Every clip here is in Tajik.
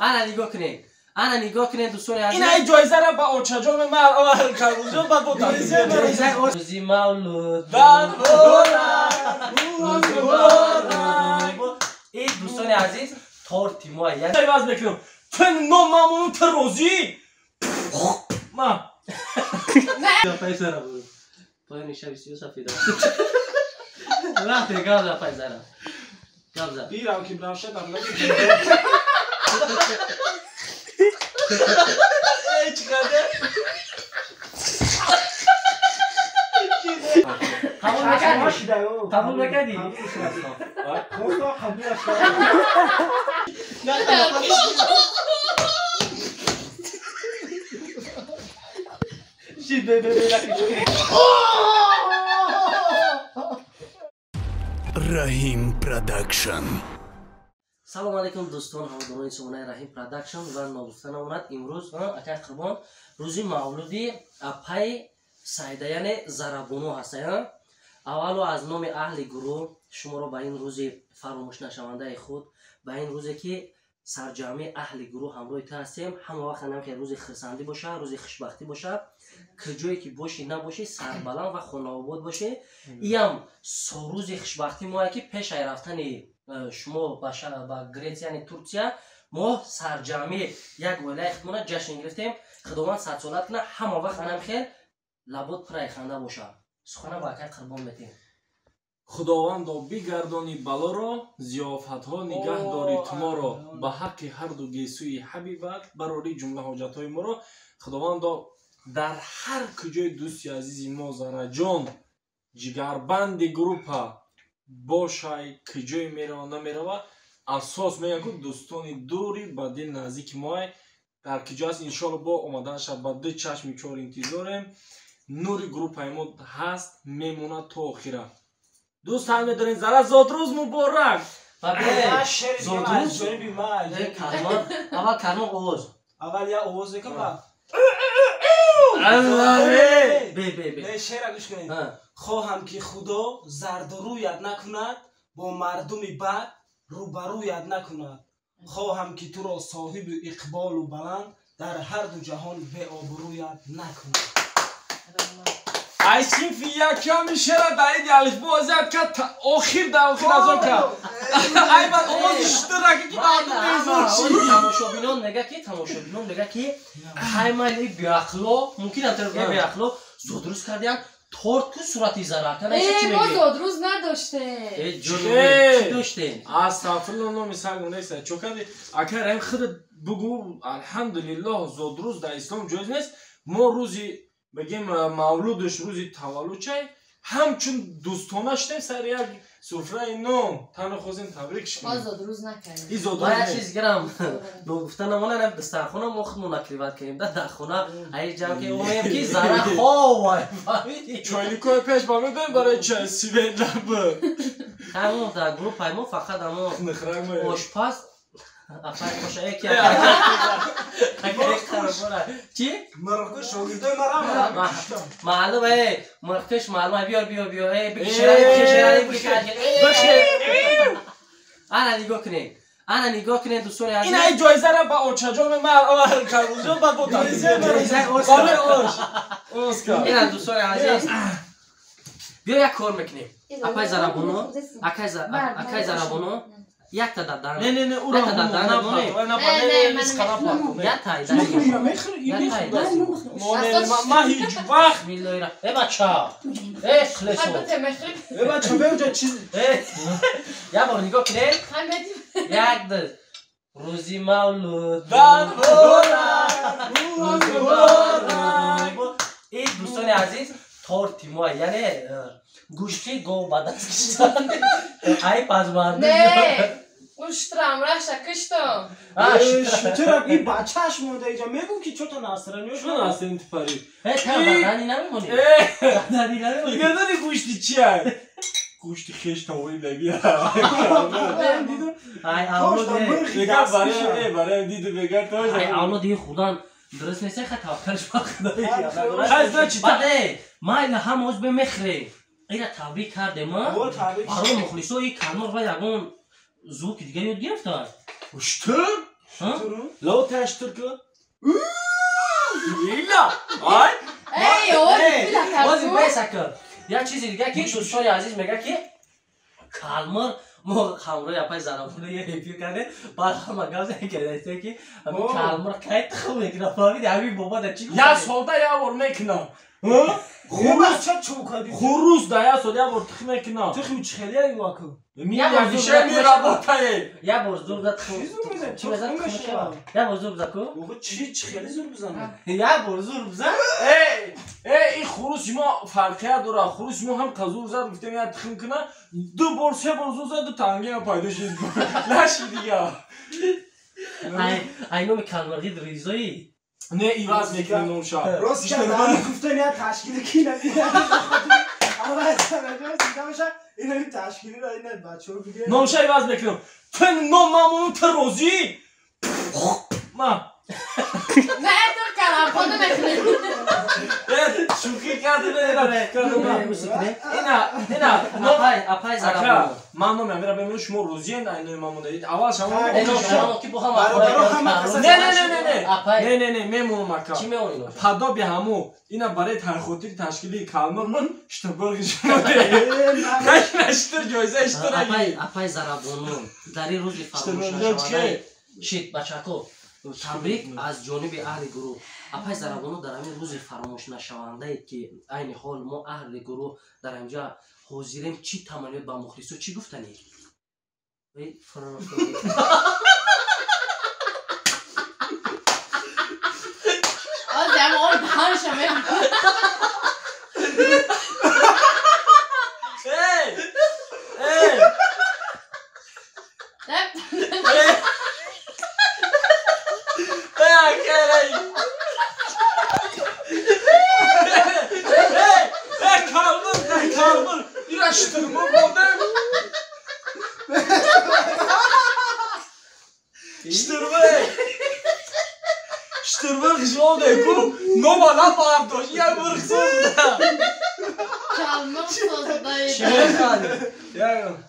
Ана нигоҳ кунед. Ана нигоҳ кунед дӯстони азиз. Ин ай ҷоизаро ба очаҷон ман аввал карбузҷон баъд бо рӯзи мавлуд ин дӯстони азиз торти мо иваз мекунам. Ту номамон ту розӣ? Ма. Пайзара буд. Поёни шаби сиё сафеда. Рафте гап за пайзара. Гап за. Дирам ки бравша дар лаби. Эй, чӣ карде? Қабул накардӣ? Қабул накардӣ? Қабул Раҳим Продакшн. Салом алейкум дӯстон, ҳаводорони сомонаи Раҳим Продакшн ва ногуфта намонад имрӯз акай Қурбон рӯзи мавлуди апаи Саида, яъне Зарабону ҳаста. Аввало аз номи аҳли гурӯҳ шуморо ба ин рӯзи фаромӯшнашавандаи худ, ба ин рӯзе ки сарҷамъи аҳли гурӯҳ ҳамроҳи ту ҳастем, ҳама вақт ҳам ки рӯзи хурсандӣ боша, рӯзи хушбахтӣ боша, куҷое ки бошӣ набошӣ, сарбаланд ва хонаобод бошӣ. Иам рӯзи хушбахтӣ моя ки пеш ай рафтани шумо ба Гретсия, яъне Турсия, мо сарҷамъи як оилаи худмона ҷашн гирифтем. Худованд садсолат кунад, ҳама вақт анам хел лабот пурай ханда боша. Сухана ба акай Қурбон метем. Худовандо бигардони балоро, зиёфатҳо нигаҳ дори туморо, ба ҳаққи ҳарду гесӯи ҳабибат барори ҷумла ҳоҷатҳои моро. Худовандо дар ҳар куҷои дӯсти азизи мо Зараҷон, ҷигарбанди группа бошай, куҷое мерава намерава, асос мегӯяд ку дӯстони дури ба дил наздики моай дар куҷо аст. Иншоалло бо омаданаша ба ду чашми чор интизорем. Нури группаи мо ҳаст, мемонад то охира. Дӯст ҳам медорем. Зара, зодрӯз муборак. Аввал кармон овоз. Аввал я овоз мекунам. Бе шеъра гӯш кунед. Хоҳам ки Худо зардурӯят накунад, бо мардуми бад рӯбарӯят накунад. Хоҳам ки туро соҳиби иқболу баланд дар ҳарду ҷаҳон беобрӯят накунад. Ай синфи яками шера дар иди алифбо озият кард, охир дар охир аз он кард. Ай бад овози шутураки ки мардум безор шид. Тамошобинон мега ки, тамошобинон мега ки ҳаймали беақло, мумкин ам тар беақло зодрӯз кардиян, торт ку сурати Зара. Э, мо зодрӯз надоштем. Э, чӣ доштем? Астағфируллоҳ, номи сагу нест. Чо карди? Акай Раҳим, худат бугу, алҳамдулиллоҳ, зодрӯз дар ислом ҷоиз нест. Мо рӯзи бигем мавлудаш, рӯзи таваллудчай ҳамчун дӯстона шудем сари як суфраи нон, тану хостем табрик шудем. Мо зодрӯз накардем. И зодрӯз Ма як чиз гирам ногуфта намонад, дастархона мо худмон накриват кардем. Дар хона ай ҷамъ ки омем ки Зара ховай, фаҳмидӣ? Чойникҳои пеш ба медоем барои чай свет набуд. Ҳамон дар группаи мо фақат ҳамон ошпаз апай қоша яки чӣ? Мирғкуш шогирдои мара. Маълум э, мирғкуш маълум. Биёр, биёр, биёр. Э, бикшерали, бикшерали, бикшерали. Ана нигоҳ кунед. Ана нигоҳ кунед дӯстони азиз. Ин ай ҷоизаро ба очаҷон ман аввал карбузҷон баъд бо барои ош. Оскар. Ина дӯстони азиз. Биё як кор мекунем. Апай Зарабону, акай Зарабону якта дадан. Не, не, не, ура. Якта дадан намонӣ. Не, не, Якта Ма ҳеҷ вақт. Бисмиллоҳир. Э бача. Э хлесо. Э бача, беуҷа чиз. Э. Як бор нигоҳ кунед. Як ду. Рӯзи мавлуд рӯзи муборак. Ин дӯстони азиз торти мо, яъне гӯшти гов ба даст киштан. Ай пазмард. Не, уштурам раша киштам. Шутурак и бачааш монда иҷа. Мегум ки чото насранё. Чо насрани ту пари? Э, та бадани намемонӣ. Бадани намемонӣ. Медони гӯшти чия? Гӯшти хеш тавои нагия. Ай авлод. Мега барои, барои диду мега тош. Ай авлод хурдан дуруст нест, хай таваккалш ба Худо. Хай значит, баъд майла ҳама оз бемехрем. Ира табрик кардем, а? Барои мухлисо и канор ва ягон звуки дигар ёд гирифта. Уштур? Ло таштур ку. Ила! Ай! Эй, ой, бози бесака. Як чизи дига ки дӯстони азиз мега ки калмар мо ҳамроҳи апай Зарабону я эфир кардем, баъд ҳама гап зад кардастем ки ҳамин калмар кай тухм мекунад, фаҳмиди? Ҳамин боба да чӣ Як солда як бор мекунам. Хурус ча чӯ кардӣ? Хурус да як сол як бор тухм мекунам. Тухми чӣ хеле юаку? Як бор зур зад тухм. Чӣ мезад? Як бор зур зад ку? Чӣ чӣ хеле зур бизанад? Як бор зур бизан. Эй, эй, ин хуруси мо фарқият дорад. Хуруси мо ҳам зур зад, гуфтем як тухм кунад, ду бор, се бор зур зад, ду тангиам пайдо шуд. Наши дига. Ай номи калмарғи ризои? Не, иваз мекунем номша. Рост гуфтан я ташкили ки набида. Аваз дида боша, ина ташкилиро ина бачаҳо бигиранд. Номша иваз мекунем. Ту ном мамону ту розӣ? Ма. Не, ту калам мекунӣ. Шӯхӣ кардем, ина ина апай, апай Зарабону. Ман номи амира бемонам, шумо розиен ай номи ман монда. Аввал шумо шумо ки бо ҳама Не, не, не, не, не. Не, не, не, мемонам ака. Чӣ меонӣ? Падоби ҳаму ина барои хотири ташкили калмар ман штаборги шумо. Хайнаштур ҷоиза штур. Апай, апай Зарабону, дар ин рӯзи фаромӯшнашаванда шит бачако табрик аз ҷониби аҳли гурӯҳ. Апай Зарабону, дар ҳамин рӯзи фаромӯшнашавандае ки айни ҳол мо аҳли гурӯҳ дар инҷа ҳозирем, чӣ таманниёт ба мухлисо, чӣ гуфтанӣ?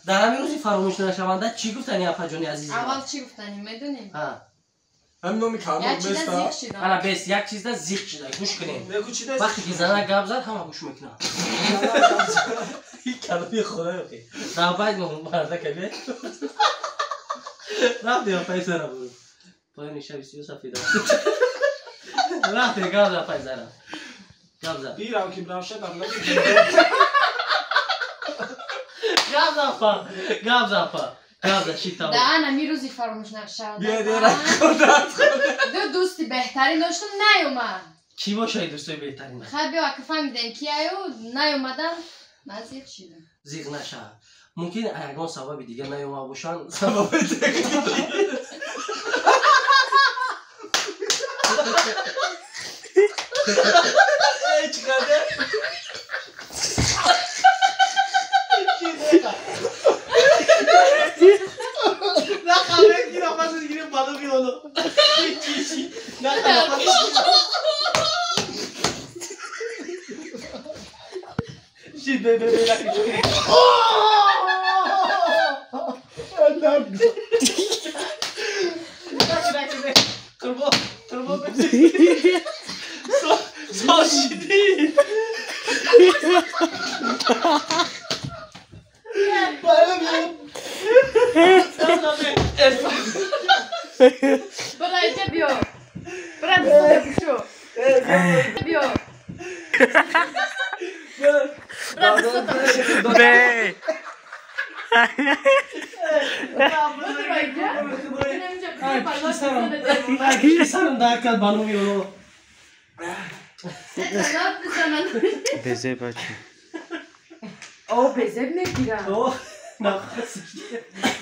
Дар ҳамин рӯзи фаромӯшнашаванда чӣ гуфтани, апаҷони азиз? Аввал чӣ гуфтани медонӣ? Ҳамин номи калмар беста. Ана бес, як чизда зиқ шида, гӯш кунем. Вақте ки зана гап зад, ҳама гӯш мекунад. Каломи худоё ки. Навбат марда кабе. Рафти апай Зарабону. Поёни шаби сиё сафеда. Рафти гап зад апай Зара. Гап зад. Дирам ки бравша дар лаби. Гап зад апа. Гап зад апа. Гап зад шит тамом. Да ана ми рӯзи фаромӯшнашаванда. Бия дера худат худат. Ду дӯсти беҳтарин доштам, наёмад. Кӣ бошад дӯстои беҳтарин? Хай биё ака фаҳмидем ки аю наёмадан, ман зиқ шидам. Зиқ наша. Мумкин ягон сабаби дига наёмад бошанд. Сабаби техникӣ. Эй, чӣ қадар? Безеб бачи. О, безеб мегирам. О, нахас.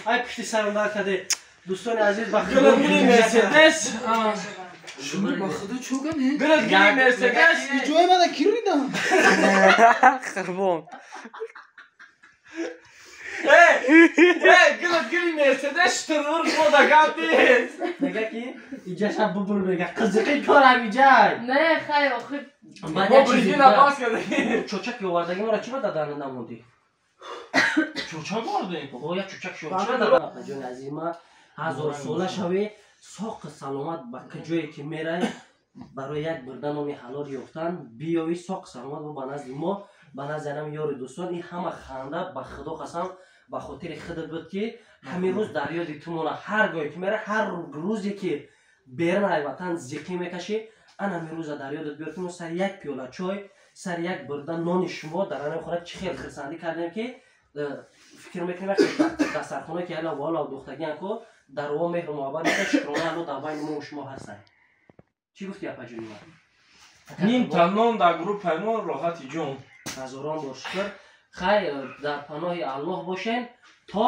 Ай пушти сарам накаде. Дӯстони азиз, ба Гули Мерседес. Ба худо чӯган? Гули Мерседес. Ҷои мана ки ридам? Қурбон. Эй, эй, гули Мерседес штурмур мода гапис. Мега ки иҷаша бубур мега. Қизиқи корам иҷай. Не, хай охир. Мо бридина пас кардем. Чочак овардаги мора чӣ ба дадан намондӣ? Чочак овардем? О, як чочак шо. Чӣ ба дадан? Ҷони азиз, ма ҳазорсола шавӣ, Соқ саломат ба куҷое ки мерай, барои як бурда номи ҳалол ёфтан биёӣ, соқ саломат бо ба назди мо, ба назди анам ёри дӯстон. Ин ҳама ханда, ба худо қасам, ба хотири худат буд, ки ҳамин рӯз дар ёди ту мона. Ҳар гоҳе ки мерай, ҳар рӯзе ки берун ай ватан зиқӣ мекашӣ, ан ҳамин рӯза дар ёдат биёр, ки мо сари як пиёла чой, сари як бурда нони шумо дар анами хона чӣ хел хирсандӣ кардем, ки фикр мекунем дастархона ки ала вала духтагиан ку дар во меҳру муҳаббат мекунад. Шукрона, Алло дар байни мо шумо ҳастанд. Чӣ гуфти, апаҷони ман? Ним та нон дар группаи мо роҳати ҷон. Ҳазорон бор шукр. Хайр, дар паноҳи Аллоҳ бошем то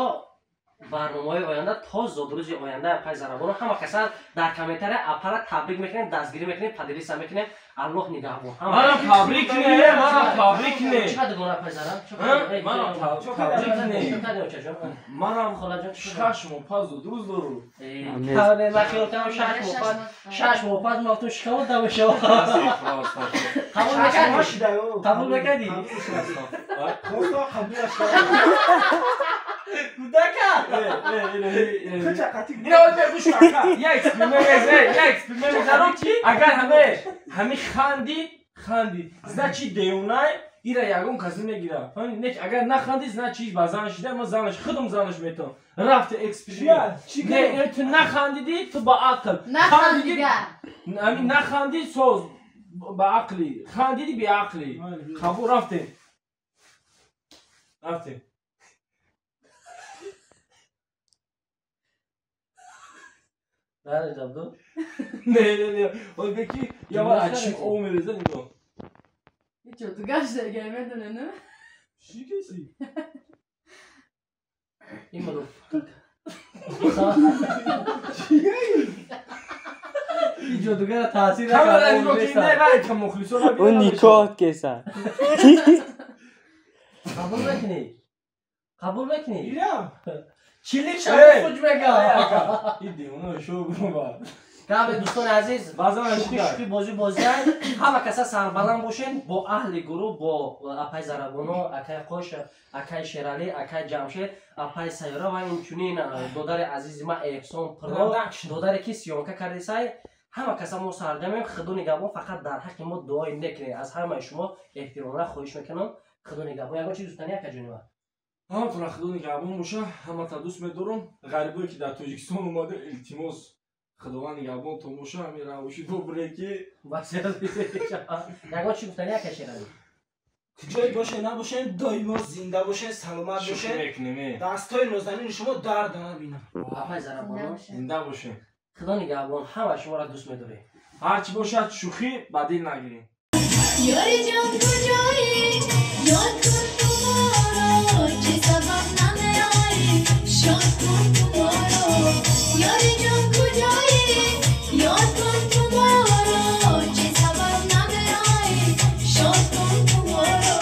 барномаҳои оянда, то зодрӯзи оянда апаи Зарабоно. Ҳама каса дар комментария апара табрик мекунем, дастгирӣ мекунем, поделиться мекунем. Аллоҳ нигаҳбон. Манам табрик не, манам табрик не. Чӣ қадр гуна, апаи Зараб? Манам табрик не. Манам холаҷон. 6 моҳ пас зодрӯз дору. Ман хиёл кардам 6 моҳ пас, 6 моҳ пас мо шикамо дамешава. Қабул мекардӣ? Қабул мекардӣ? Кудака. Я эксперимент, я эксперимент мезанам. Агар ҳаме ҳами ханди, ханди, значит девонай, ира ягон касе мегира. Не, агар наханди, значит ба занаш шида, ма занаш худам занаш метавон. Рафти эксперимент. Не, ту нахандиди, ту ба ақл. Нахандига. Ами наханди, соз ба ақли. Хандиди, беақли. Қабул, рафтем. Рафтем. Бале, Абду. Не, не, не. Вот беки, я ва ачи о мереза нигоҳ. Ҳеҷ ту гашт дигар медонӣ, не? Чӣ каси? Ин буду. Ин ҷодугара таъсир Камера нигоҳ ки не, вай ка мухлисона. Ӯ никоҳ кеса. Қабул мекунӣ? Қабул мекунӣ? Ирам. Чилик шаб хуҷ мега. Ин девона шо губа. Габе, дӯстони азиз, шӯхӣ шӯхӣ, бозӣ бозиай. Ҳама каса сарбаланд бошен бо аҳли гурӯҳ, бо апаи Зарабоно, акаи Қош, акаи Шералӣ, акаи Ҷамшед, апаи Сайёра ва инчунин додари азизи ма Эҳсон Пиро, додаре ки съёмка кардисай. Ҳама каса мо сарҷамем. Худо нигаҳбон, фақат дар ҳаққи мо дуои некунед. Аз ҳамаи шумо эҳтиромона хоҳиш мекунам. Худо нигаҳбон. Ягон чиз гуфтани, акаҷони ман? Ҳаматонро худо нигаҳбон боша, ҳамата дӯст медорам. Ғарибое ки дар Тоҷикистон омада, илтимос, худованд нигаҳбонтон боша. Ҳамин равоши добре ки Ягон чи гуфтани, ака Шералӣ? Куҷое боше набошен, доимо зинда бошен, саломат шӯхӣ бошен. Мекунем. Дастҳои нозанини шумо дард набинам. Апаи Зарабоно. Зинда бошем. Худо нигаҳбон, ҳама шуморо дӯст медорем. Ҳарчи бошад шӯхӣ, ба дил нагирем. Ёри ҷон, куҷоӣ? Ёд кун ту моро, чӣ сабаб намеоӣ? Шод кун ту моро. Ёри ҷон, куҷоӣ? Ёд кун ту моро, чӣ сабаб намеоӣ? Шод кун ту моро,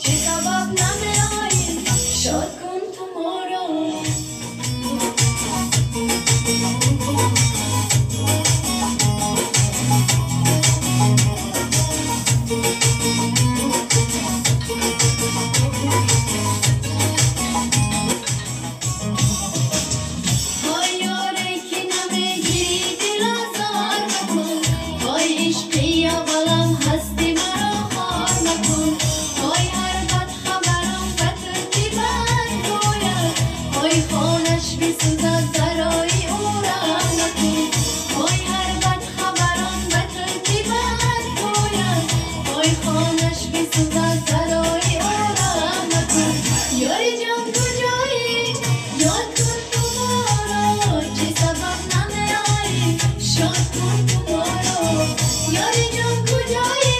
чӣ сабаб намеоӣ? Шод кун ту моро. Ой, ёре, ки намегирӣ, дил озор макун. Ой, ишқи аввалам ҳасти маро хор макун. Ой, ҳар бадхабарам ба турки бад гӯяд, ой, хонаш бисӯзад, барои ӯ раҳм макун. Ой, ҳар бадхабарам ба турки бад гӯяд, ой, хонаш бисӯзад, барои ӯ раҳм макун. Ёри ҷон, куҷоӣ? Ёд кун ту моро, чӣ сабаб намеоӣ? Шод кун ту моро. Ёри ҷон, куҷоӣ?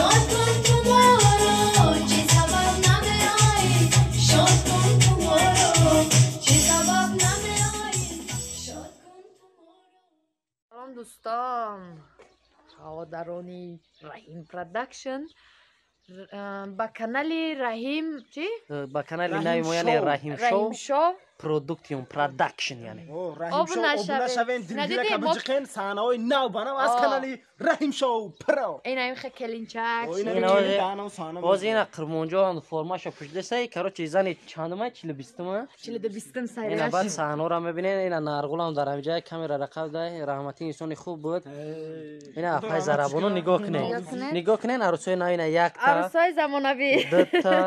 Ёд кун ту моро, чӣ сабаб намеоӣ? Шод кун ту моро, чӣ сабаб намеоӣ? Шод кун ту моро. Салом, дӯстон, ҳаводарони Раҳим Продакшн, ба канали Раҳим чӣ? Ба канали Раҳим нави мо, яъне Шоу. Раҳим Шоу. Раҳим Шоу. Продукцион продакшн яъне. Раҳим Шоу обуна шавен, дилгира кабиҷиқен, саҳнаҳои нав ба нав аз канали Раҳим Шоу Про. Ина им хе келинчак. Боз ина Қурбонҷон формаша пӯшидасай, короче зани чандума? 42-ма? 42-м сайраш. Ина баъд саҳнаро мебинен, ина Нарғулам дар ҳамиҷа камера рақаб дай, раҳмати инсони хуб буд. Ина апай Зарабону нигоҳ кунед. Нигоҳ кунед арӯсои нав ина якта. Арӯсои замонавӣ. Дута,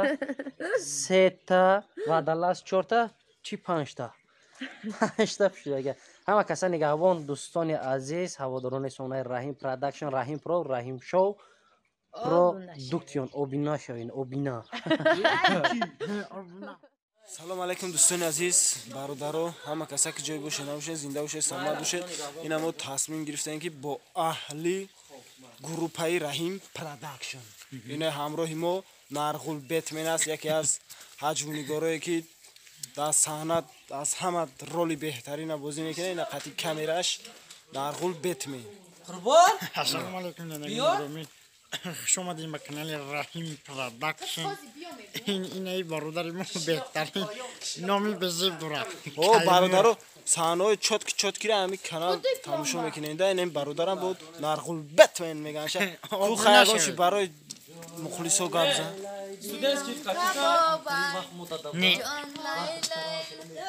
сета ва далас чорта. Чи панҷта? Панҷта пӯшидага. Ҳама каса нигаҳбон, дӯстони азиз, ҳаводорони сомонаи Раҳим Продакшн, Раҳим Про, Раҳим Шоу, Продукцион. Обина шавен, обина. Салом алайкум дӯстони азиз, бародаро, ҳама каса ки ҷой бошед, набошед, зинда бошед, саломат бошед. Ина мо тасмим гирифтем ки бо аҳли группаи Раҳим Продакшн. Ина ҳамроҳи мо Нарғул Бетмен аст, яке аз ҳаҷвнигорое ки дар саҳна аз ҳама роли беҳтарина бозӣ мекунад. Ина қати камераш Нарғул Бетмен. Қурбон, ассалому алайкум дӯстони, хуш омадем ба канали Раҳим Продакшн. Инаи бародари мо беҳтарин номи безеб дорад. О бародаро, саҳнаҳои чотки чоткира ҳами канал тамошо мекунед. Ин бародарам буд Нарғул Бетмен меганша. Ту хаягонши барои мухлисо гап зан.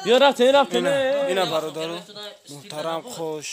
Биё рафтем, рафтем. Ина бародаро муҳтарам хош.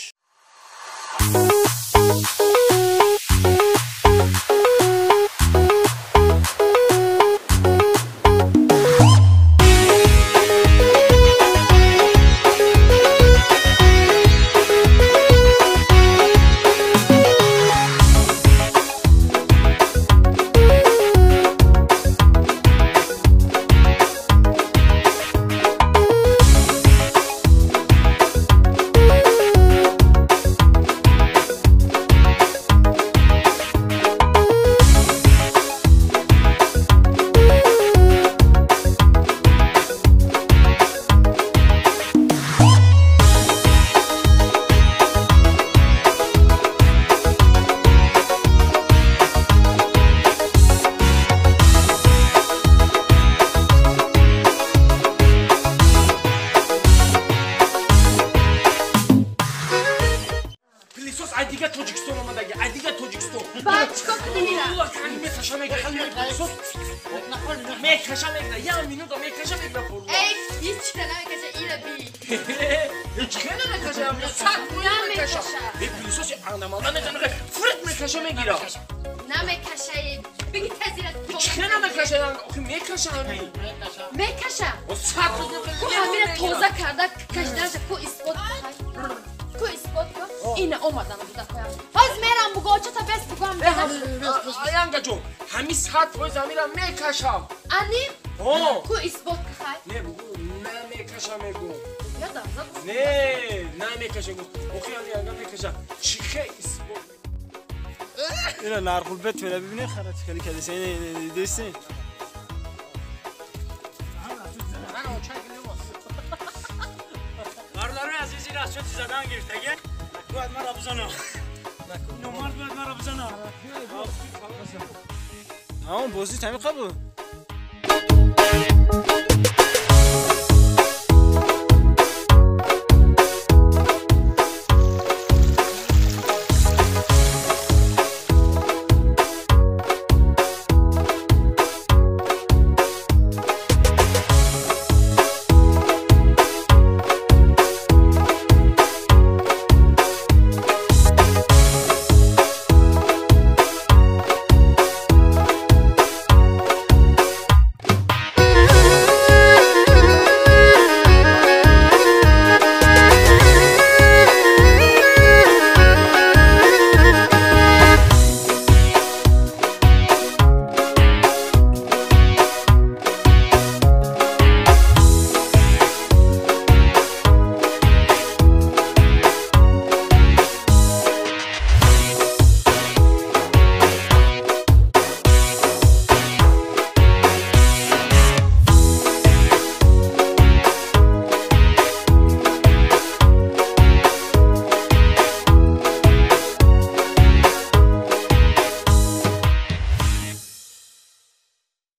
Ина Нарғул Бетмена бибинед, харат хеле кадеса. Ина дидесин. Бародарони азиз, ин аз чоти задан гирифтаги. Бояд маро бизанам. Номард бояд маро бизанам. Ҳамон бозӣ тамиқа буд.